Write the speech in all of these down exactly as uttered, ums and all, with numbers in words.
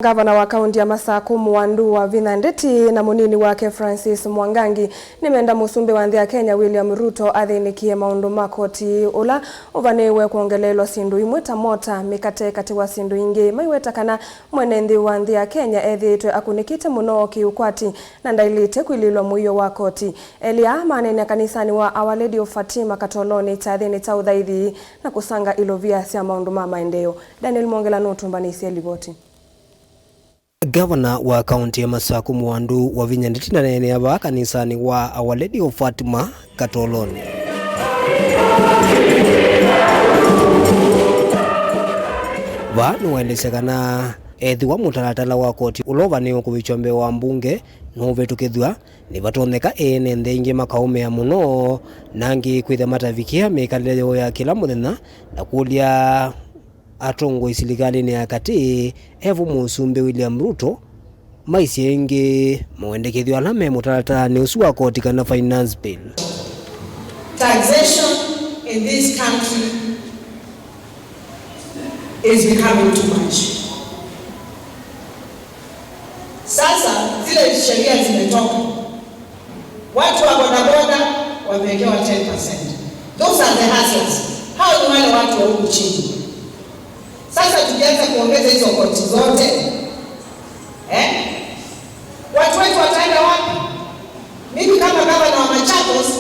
Ngavana wa kaunti ya Masaku Mwandu Wavinya Ndeti na mũnini wake Francis Mwangangi nĩmenda mũsumbĩ wa nthĩ ya Kenya William Ruto athĩnĩkĩe maũndũ ma koti ũla ũvanĩĩwe kwongeleelwa syĩndũ imwe ta mota, mĩkate katĩ wa syĩndũ ingĩ. Maiweta kana mwene nthĩ wa nthĩ ya Kenya ethĩĩtwe akunĩkĩte mũno kĩũkwati na ndaĩlĩte kwilĩĩlwa mũio wa koti. Elĩ aa maneenea kanisanĩ wa Our Lady of Fatima Katolonĩ kyathĩnĩ kya ũthaithi na kũsanga ilovia sya maũndũ ma maendeeo. Daniel Mwongela nũtũmbanĩisye livoti. Ngavana wa kaunti ya Masaku Mwandu Wavinya Ndeti naneenea vaa kanisanĩ wa Our Lady of Fatima Katolonĩ. Vaa nĩwaelesya kana ethĩwa mũtalatala wa koti ũla ũvanĩĩwe kũvikĩwa mbee wa mbunge nũũvĩtũkĩthw'a, nĩvatonyeka ene nthĩ aingĩ makaũmĩa mũno, na angĩ kwĩthĩa matavikĩa mĩkalĩle yoo ya kĩla mũthenya na kũlya atongoi silikalĩnĩ ya katĩ, evo mũsumbĩ William Ruto, maisye ĩngĩ mawendekethyo ala me mũtalatalaanĩ ũsu wa koti kana finance bill. Taxation in this country is becoming too much. Sasa zile sheria zimetoka, watu wa bodaboda wamewekewa ten percent. Those are the hustlers. Hao ni wale watu wa huku chini. Sasa tukianza kuongeza hizo koti zote, eh, watu wetu wataenda wapi? Mimi kama gavana wa Machakos,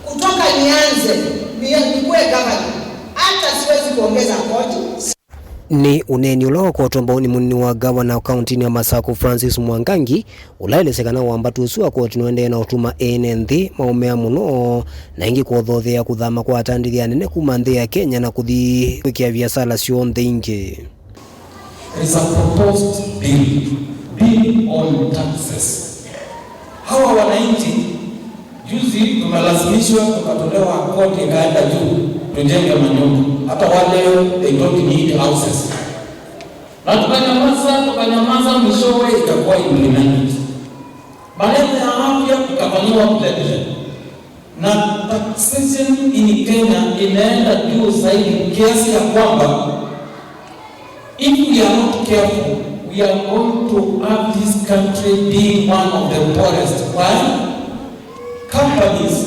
kutoka nianze, ni-, nikuwe gavana, hata siwezi kuongeza koti. Nĩ ũneeni ũla wakotwa mbau nĩ mũnini wa ngavana kauntinĩ ya Masaku Francis Mwangangi, ũla elesya kana wambatu ũsu wa koti nũendee na ũtuma ene nthĩ maũmĩa mũno, na ĩngĩ kũthothea kũthama kwa atandĩthya anene kuma nthĩ ya Kenya na kũthi kwĩkĩa viasala syonthe ingĩ. There is a proposed bill, bill on taxes. Hawa wananchi, juzi tumelazimishwa tukatolewa koti ikaenda juu, tujenge manyumba. Hata wale, they don't need houses. Na tukanyamaza, tukanyamaza, mwishowe ikakuwa implemented. Maneno ya afya ikafanyiwa vile vile. Na taxation in Kenya imeenda juu zaidi kiasi ya kwamba, if we are not careful, we are going to have this country being one of the poorest. Why? Companies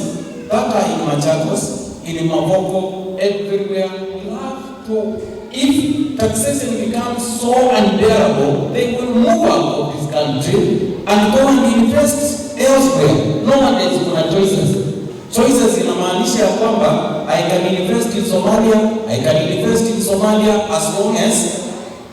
that are in Machakos, in Mavoko, everywhere, will have to, if taxation becomes so unbearable, they will move out of this country and go and invest elsewhere. Nowadays, kuna choices. Choices inamaanisha ya kwamba I can invest in Somalia, I can invest in Somalia as long as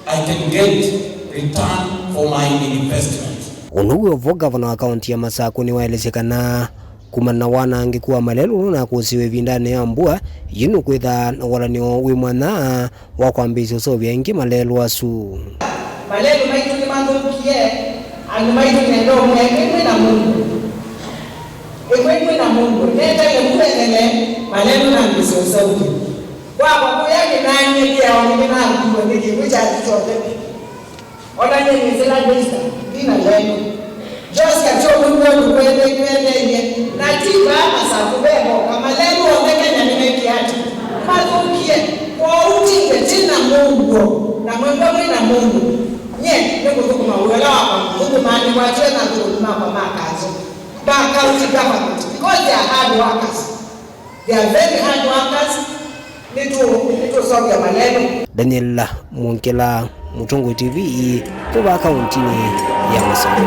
I can get return for my investment. Ũndũ wĩ o vo, ngavana wa kaunti ya Masaku nĩwaelesye kana kumana na wanangĩku wa malelũ ũla ũnakũsĩwe ĩvindanĩ ya mbua, yu nũkwĩtha na ũalanĩo wĩ mwanya wa kwambĩĩsya ũseũvya ĩngĩ malelũ asu. Malelũ maitũ nĩmathũkie, andũ maitũ nĩenda ũmwe, ĩkwĩmwĩ na mũndũ, ĩkwĩmwĩ na mũndũ, netaile mbua ĩthele, malelũ nambĩĩsye ũseũvya. Kwakwa kũya kĩnanyĩkĩa, o nĩkĩnakuwe nĩ kĩw'ũ kya kyonthe. Ona nyie nĩsĩla Daystar, ndina lelũ. Joska kyo mwĩw'o nĩkwendekwendeiye, na ti vaa Masaku ve voka, malelũ onthe Kenya nĩmekie ata? Mathũkie. Kwoou ti nge, ti na mũuo, na mwĩw'o mwĩ na mũndũ. Nyie nĩkũthũkũma wĩa ũla wakwa ngũthũkũmaa, nĩkwatiwe na athũkũmi makwa ma kanzũ, ma county government, because they are hard workers. They are very hard workers. Nĩtũ-, nĩtũseũvya malelũ. Daniel Mwongela, Mũtongoi T V, kuma kauntinĩ ya Masaku.